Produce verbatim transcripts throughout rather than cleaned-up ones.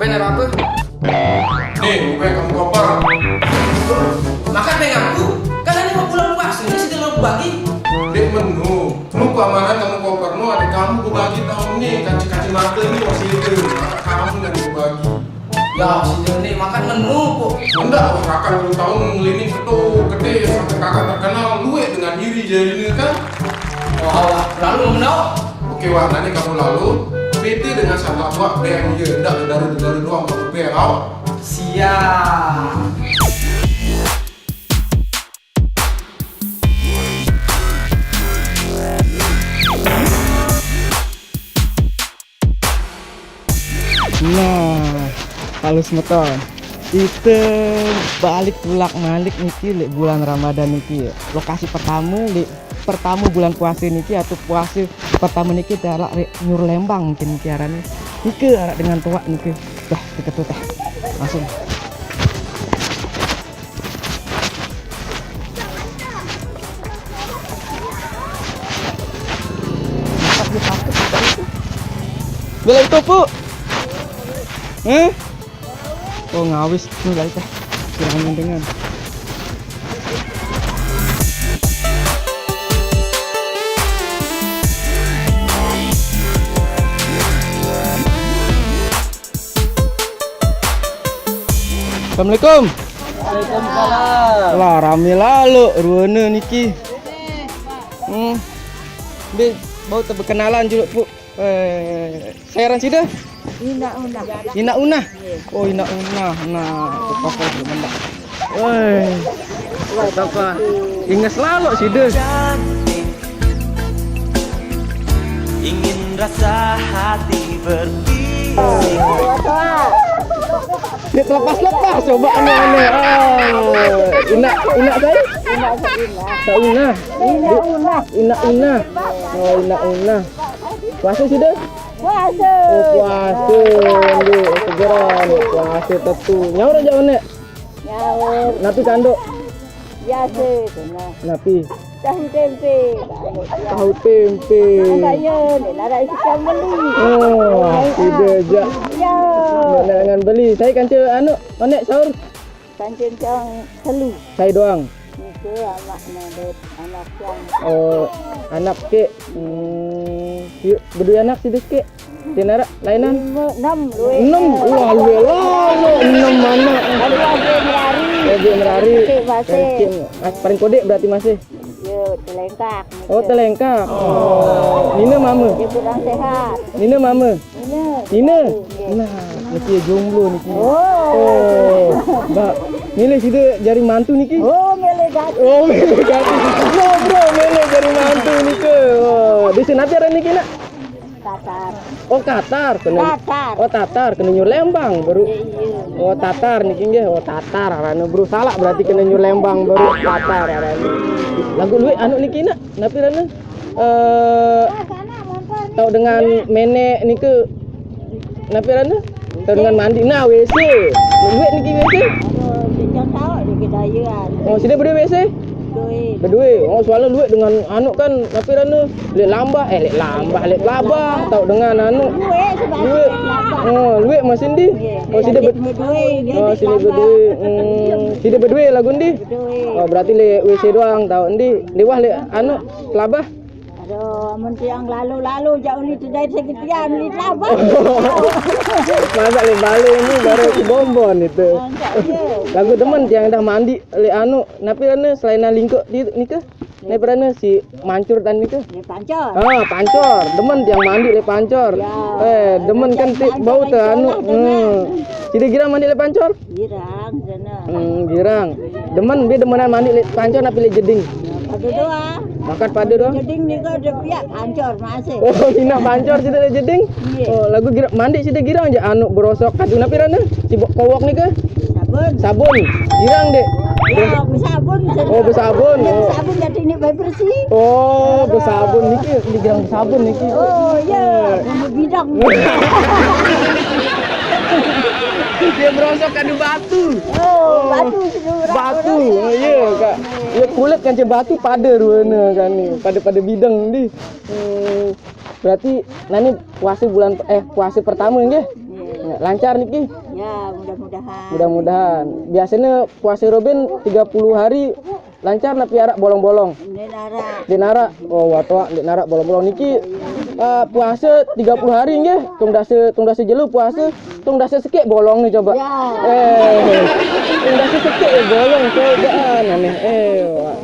Nih, gue kamu koper. Makan pengen aku, kan ini mau pulang pas, ini sudah mau bagi. Dek menu, lu keamanan kamu koper, lu ada kamu gue bagi tahun nih, kaci-kaci mata ini masih itu, maka kamu dan gue bagi. Ya, si Joni makan menu kok. Enggak, kakak lu tahu ngeliling itu gede sampai kakak terkenal, luwe dengan diri jadi ini kan. Wah, lalu mau menau? Oke, wah, nanti kamu lalu P T dengan satu buah B M Y, enggak dari dari doang, kamu B M Y. Siap. Nah, halus meton. Kita balik pulak malik niki lek bulan Ramadan niki ya. Lokasi pertama lek pertama bulan puasa niki atau puasa pertama niki adalah lek Nyur Lembang mungkin niki arane. Niki arah dengan tuak niki. Dah, kita tuh teh. Langsung. Bela itu, Pu. Eh? Oh, ngawis. Ini balik dah. Kurangin dengan. Assalamualaikum. Waalaikumsalam. Lah, rame lalu ruana niki. Hmm. Be, bau tak berkenalan juga, Bu. Eh, saya orang sida? Ina Una. Ina Una. Oh, Ina Una. Nah, aku pakai dulu mendak. Woi. Apa? Ingat selalu sida. Ingin rasa hati berpikir. Dia terlepas-lepas coba aneh-aneh. Ah, Ina, Ina saya? Ina Sauna. Sauna. Ina Una. Ina Una. Oh, Ina Una. Puasa sudah? Puasa. Oh, puasa. Nggih, segeran puasa tetu. Nyaur aja, Nek. Nyaur. Napi kanduk? Biasa, kena. Napi? Tahu tempe. Tahu tempe. Enggak ya, nek larak isi beli. Oh, sudah aja. Ya. Nek dengan beli. Saya kanca anu, Onek sahur. Pancen cang telu. Saya doang. Itu anak nadet, anak yang. Oh, anak ke. Hmm, yuk, berdua anak sih ke. Tinara lainan. Lima, enam, luwe. Enam. Wah, luwe lah, enam anak. Aduh, aduh, merari. Aduh, merari. Kecil masih. Kecil. Mas, paling kodek berarti masih. Yo, telengkak. Oh, telengkak. Oh. Nina mama. Dia kurang sehat. Nina mama. Nina. Nina. Nggih. Nah, niki jomblo niki. Oh. Oh. Mbak, milih sida jari mantu niki? Oh, milih gati. Oh, milih gati. Bro, bro, milih jari mantu niki. Oh, di sini apa niki, Nak? Tatar. Oh, Tatar kena. Tatar. Oh, Tatar kena nyur Lembang baru. Iya, iya. Oh, Tatar niki nggih. Oh, Tatar arane, bro. Salah berarti kena nyur Lembang baru Tatar arane. Lagu luwih anu niki, Nak. Napi rana? Eh, tau dengan menek niku. Napi rana? Tau dengan mandi. Nah, W C. Luwih niki W C. Aduh, sejak tahu di kedayaan. Oh, sini berdua W C? Duit. Berdua. Oh, soalnya luwih dengan anu kan, napi rana? Lek lambah, eh, lek lambah, lek labah. Tau dengan anu. Duit sebab. Luwih. Lambah. Oh, luwih masih ndi? Iya. Oh, sini berdua. Duit, oh, sini berdua. Hmm, sini berdua lagu ndi? Duit. Oh, berarti lek W C doang tau ndi? Ndi wah lek anu, labah. Aduh, amun tiang lalu-lalu jauh ni tedai sakit tiang ni labah. Masa lek balik ni baru si bonbon itu. Oh, enggak, iya. Lagu demen tiang dah mandi lek anu, napi rana selain lingkuk di nika? Napi rana si mancur dan nika? Ni pancor. Ah, pancor. Demen tiang mandi lek pancor. Ya, eh, demen kan ti bau teh anu. Hmm. Sida girang mandi lek pancor? Girang, sana. Hmm, girang. Demen, be demenan mandi lek pancor napi lek jeding? Pada doang. Bakat pada doang. Jeding ni kau ada pihak pancor masih. Oh, minat pancor sida lek jeding? Iya. Oh, lagu girang, mandi sida girang aja anu berosok kadu napi rana? Si kowok nika? Sabun. Sabun. Girang, Dek. Ya, bersabun. Oh, bersabun. Ya, oh. Bersabun jadi ni baik bersih. Oh, bersabun niki, ini girang bersabun niki. Oh, ya. Bumbu bidang. Dia berosok kadu batu. Oh, batu. Batu. Oh, iya, Kak. Ya kulit kan batu pada ruana kan ni. Pada-pada bidang ndi. Hmm, berarti nani puasa bulan, eh, puasa pertama nggih? Iya. Ya, Lancar niki? Ya, mudah-mudahan. Mudah-mudahan. Biasanya puasa Robin tiga puluh hari lancar napi araq bolong-bolong? Ndeq araq. Ndeq araq. Oh, watoaq ndeq araq bolong-bolong niki. Eh, puasa tiga puluh hari nggih. Tung dase, tung dase jelo puasa, tung dase sekeq bolong nih coba. Ya. Eh. Tung dase sekeq ya bolong coba aneh. Eh. Wah.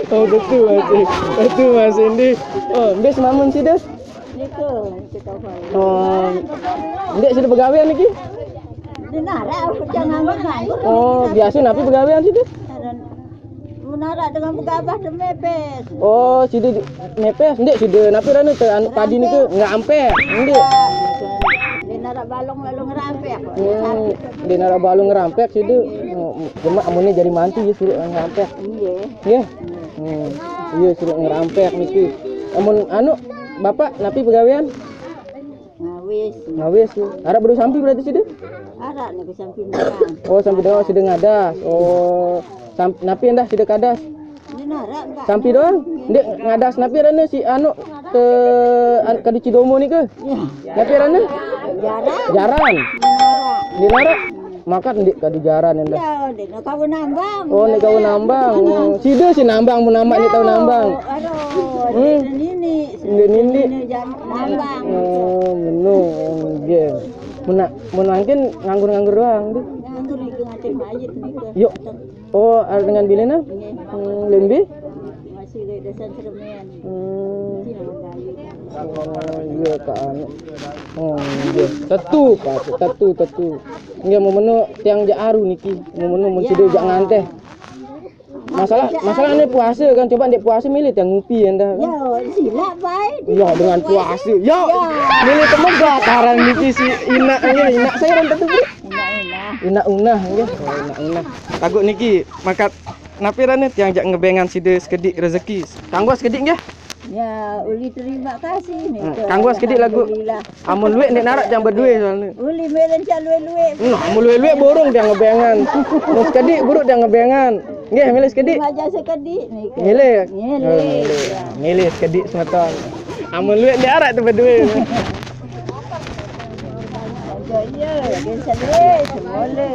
Oh, betul Mas. Betul Mas Indi. Oh, mbis mamun side? Niku, kita. Oh. Ndeq side begawean niki? Ndeq araq, aku jangan nganggur. Oh, biasa napi begawean side? Mun araq dengan begabah temepes. Oh, side di-, mepes, ndeq side napi rane te anu padi niki ngerampek, ndeq? Ndeq araq balong lalu ngerampek. Hmm, ndeq araq balong ngerampek side. Oh, cuma amunnya jari mantu ya suruh ngerampek. Iya. Nggih. Hmm. Iya, suruh ngerampek niki. Amun anu, Bapak napi begawean? Ngawis. Ngawis. Araq bedoe sampi berarti side? Araq niku sampi doang. Oh, sampi doang side ngadas. Oh, sam-, napi endah side kadas? Ini araq, Mbak. Sampi doang? Ndeq ngadas napi rane si anu ke an-, kadu Cidomo nike? Iya. Napi rane? Jaran. Jaran. Ini araq. Ndeq araq. Makat ndeq kadu jaran endah. Ya, ndeq kawin nambang. Oh, ndeq kawin nambang. Side sih nambang, mun amaq ndeq tau nambang. Aduh, hmm. Ndeq nini. Ndeq nini. Ini jam nambang. Oh, meno. Nggih. Mun na-, mun mangkin nganggur-nganggur doang, Di. Nganggur niku ngaten mayit niku. Yuk. Oh, araq dengan bilene? Nggih. Hmm, lembe? Masih leq desan Cermin. Hmm. Cina Bali. Oh, iya, Kak, anu. Oh, iya. Tetu, Pak, tetu, tetu. Nggih, mun meno tiang jaq aru niki. Mun meno mun side jaq nganteh. Masalah, masalahne puase kan, coba ndeq puase milih tiang ngupi endah kan. Ya, silaq bae. Iya, dengan puase. Ya, milih temegah karan niki si Inaq, nggih, Inaq saya enten tuh, Bu. Inaq Unah. Inaq Unah, nggih. Oh, Inaq Unah. Laguq niki makat napi rane tiang jaq ngebengan side sekediq rezeki. Kanggo sekediq, nggih? Ya, uli terima kasih nih. Hmm, kanggo sekediq laguq. Alhamdulillah. Amun lueq ndeq naraq tiang bedoe soalne. Uli mele caq lueq-lueq. Nah, amun lueq-lueq burung tiang ngebengan. Mun sekediq buruk tiang ngebengan. Nggih, milih sekediq. Aja sekediq nih. Milih. Milih. Oh, milih. Milih sekediq semeton. Amun lueq ndeq araq tu bedoe. Aja iya, dia sedih, semula.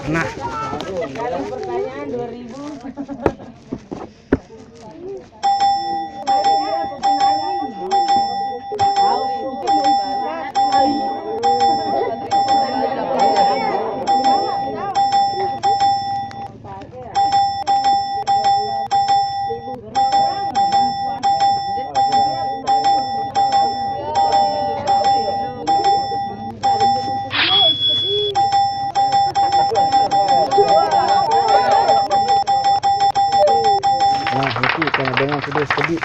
Nah. Nah, niki tiang ngebengan side sekediq.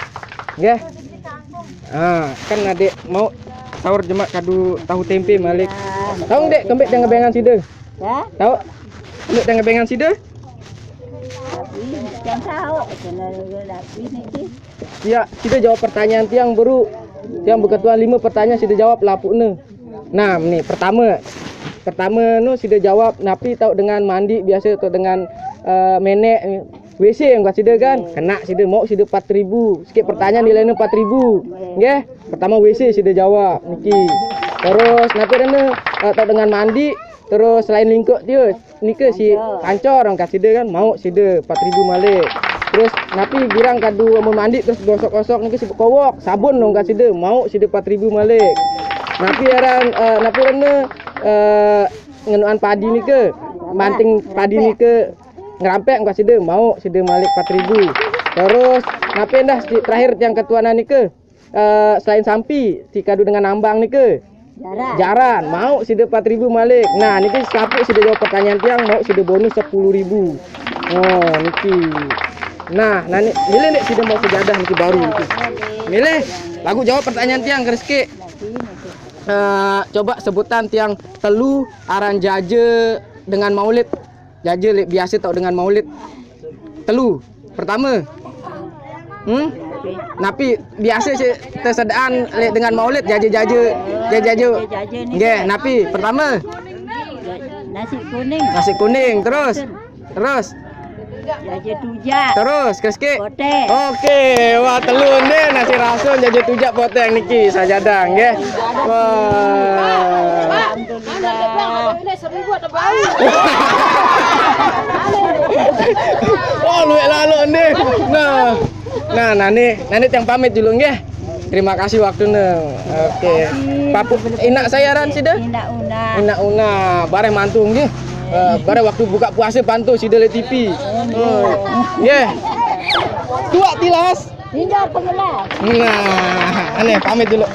Nggih. Ah, kan adeq mauq sahur jemaq kadu tahu tempe maliq. Tao ndeq kembeq tiang ngebengan side? Ya? Tao? Kembeq tiang ngebengan side? Tapi tiang tao, kena lagi niki. Iya, side jawab pertanyaan tiang, Bro. Tiang beketuan lime pertanyaan side jawab lapuqne. Nah, ni pertame. Pertame nu side jawab napi tao dengan mandi biase tao dengan, eh, meneq, W C engko side kan? Kenaq side, mauq side empat ribu. Sekeq pertanyaan nilaine empat ribu. Nggih, pertame W C side jawab niki. Terus napi rene, eh, tao dengan mandi, terus selain lingkoq tie. Nike si pancor angkat side kan, mauq side empat ribu maliq. Terus napi girang kadu amun mandi terus gosok-gosok nike si bekowok, sabun angkat side, mauq side empat ribu maliq. Napi aran, eh, napi rene, eh, ngenuan padi nike, manting padi nike, ngerampek angkat side, mauq side maliq empat ribu. Terus napi endah si terakhir tiang ketuanan nike? Eh, selain sampi, si kadu dengan nambang nike? Jaran. Jaran, mauq side empat ribu maliq. Nah, niki selapuq side jawab pertanyaan tiang, mauq side bonus sepuluh ribu. Oh, niki. Nah, nah, ni, milih ndeq side mauq sejadah niki baru niki? Milih. Laguq jawab pertanyaan tiang, keris sekeq. Eh, coba sebutan tiang telu aran jaje dengan maulid. Jaje leq biase tao dengan maulid. Telu. Pertame. Hmm? Napi biase siq tesedean leq dengan maulid jaje-jaje, jaje-jaje. Nggih, napi? Pertame. Nasi kuning. Nasi kuning, terus? Terus? Jaje tujak. Terus, ke sikit? Poteng. Oke, wah, telu deh, nasi rasun, jaje tujak, poteng niki, sajadang, nggih. Wah. Alhamdulillah. Oh, luwek laluk deh. Nah. Nah, nani, nani tiang pamit dulu nggih. Terima kasih waktunya. Oke. Papu, inak saya aran sida? Inak Una. Inak Una, bareh mantu nggih. Eh, bareh waktu buka puasa pantu sida le T V. Oh, nggih. Tuak tilas. Tinggal pengelas. Nah, aneh pamit dulu.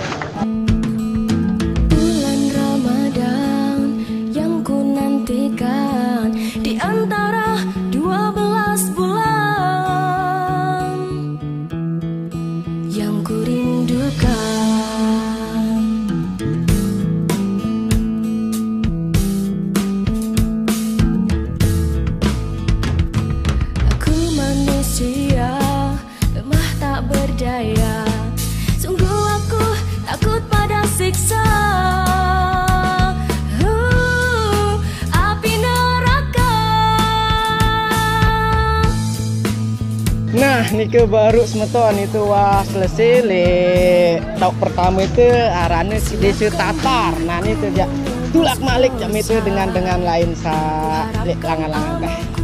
Bulan Ramadan yang ku nantikan di antara dua belas bulan yang ku rindukan. Aku manusia lemah tak berdaya. Sungguh aku takut pada siksa, uh, api neraka. Nah, nike baru semeton itu wah selesai le tauk pertama itu arane si Desa Tatar. Nah, ni tu jak tulak malik jak itu dengan-dengan lain sa lek langan-langan dah.